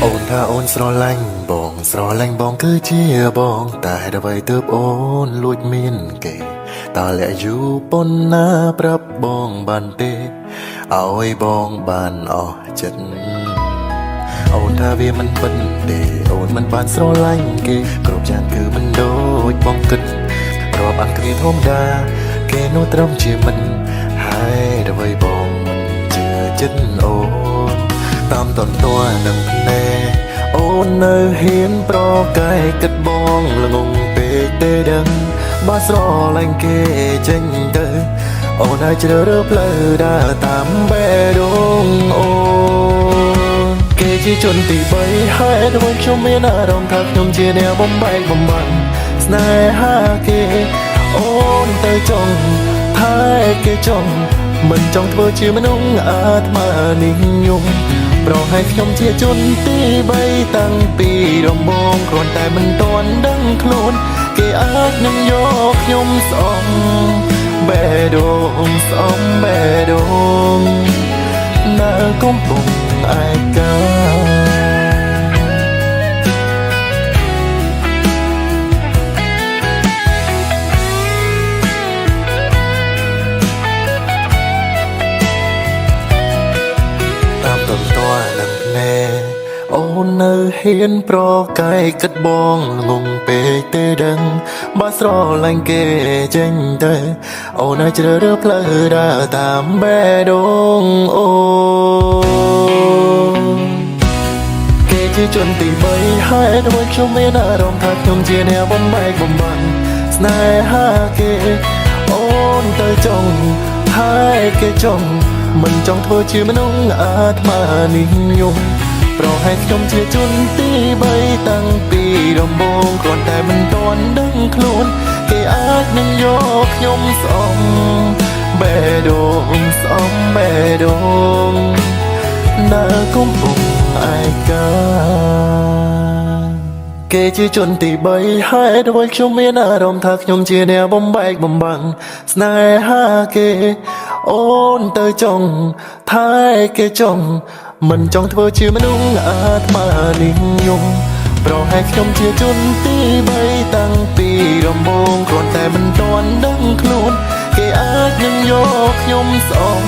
អូនថាអូនស្រឡាញ់បងស្រឡាញ់បងគឺជាបងតែអ្វីទើបអូនលួចមានគេតើលាក់យូរប៉ុណ្ណាប្រាប់បងបានទេឲ្យបងបានអស់ចិត្តអូនថាវាមិនពិតទេអូនមិនបានស្រឡាញ់គេគ្រប់យ៉ាងគឺមិនដូចបងគិតរាប់អានគ្នាធម្មតាគេនោះត្រឹមជាមិនហើយអ្វីបងមិនជឿចិត្តអូន តាមតន្ទានឹងភ្នែកអូននៅហ៊ានប្រកែកគិតបងល្ងងពេកទេដឹងបើស្រឡាញ់គេចេញទៅអូនឲ្យជ្រើសរើសផ្លូវដើរតាមបេះដូងអូនគេជាជនទី3ហើយអ្វីខ្ញុំមានអារម្មណ៍ថាខ្ញុំជាអ្នកបំបែកបំបាន់ស្នេហាគេអូនទៅចង់ថែគេចង់មិនចង់ធ្វើជាមនុស្សអាត្មានិយម ប្រហែលខ្ញុំជាជនទី3តាំងពីរំបងគ្រាន់តែមិនទាន់ដឹងខ្លួនគេអាចនឹងយកខ្ញុំស្អំបេះដូងស្អំបេះដូងនៅកំពុងឯកា តាមតន្ទានឹងភ្នែកអូននៅហ៊ានប្រកែកគិតបងល្ងងពេកទេដឹងបើស្រឡាញ់គេចេញទៅអូនឲ្យជ្រើសរើសផ្លូវដើរតាមបេះដូងអូនគេជាជនទី3ហើយអ្វីខ្ញុំមានអារម្មណ៍ថាខ្ញុំជាអ្នកបំបែកបំបាន់ស្នេហាគេអូនទៅចង់ហើយគេចង់មិនចង់ធ្វើជាមនុស្សអាត្មានិយមប្រហែលខ្ញុំជាជនទី3តាំងពីរំបងគ្រាន់តែមិនទាន់ដឹងខ្លួនគេអាចនឹងយកខ្ញុំស្អំបេះដូងស្អំបេះដូងនៅកំពុងឯកា គេជាជនទី3ហើយអ្វីខ្ញុំមានអារម្មណ៍ថាខ្ញុំជាអ្នកបំបែកបំបាំងស្នេហាគេអូនទៅចង់ថែគេចង់មិនចង់ធ្វើជាមនុស្សអាត្មានិយមប្រហែលខ្ញុំជាជនទី3តាំងពីរំបងគ្រាន់តែមិនទាន់ដឹងខ្លួនគេអាចនឹងយកខ្ញុំស្អំ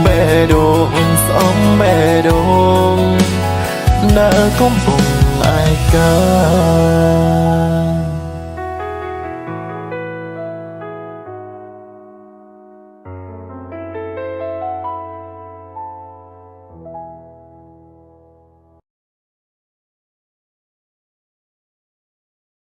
បេះដូងស្អំបេះដូងនៅកំពុងឯកា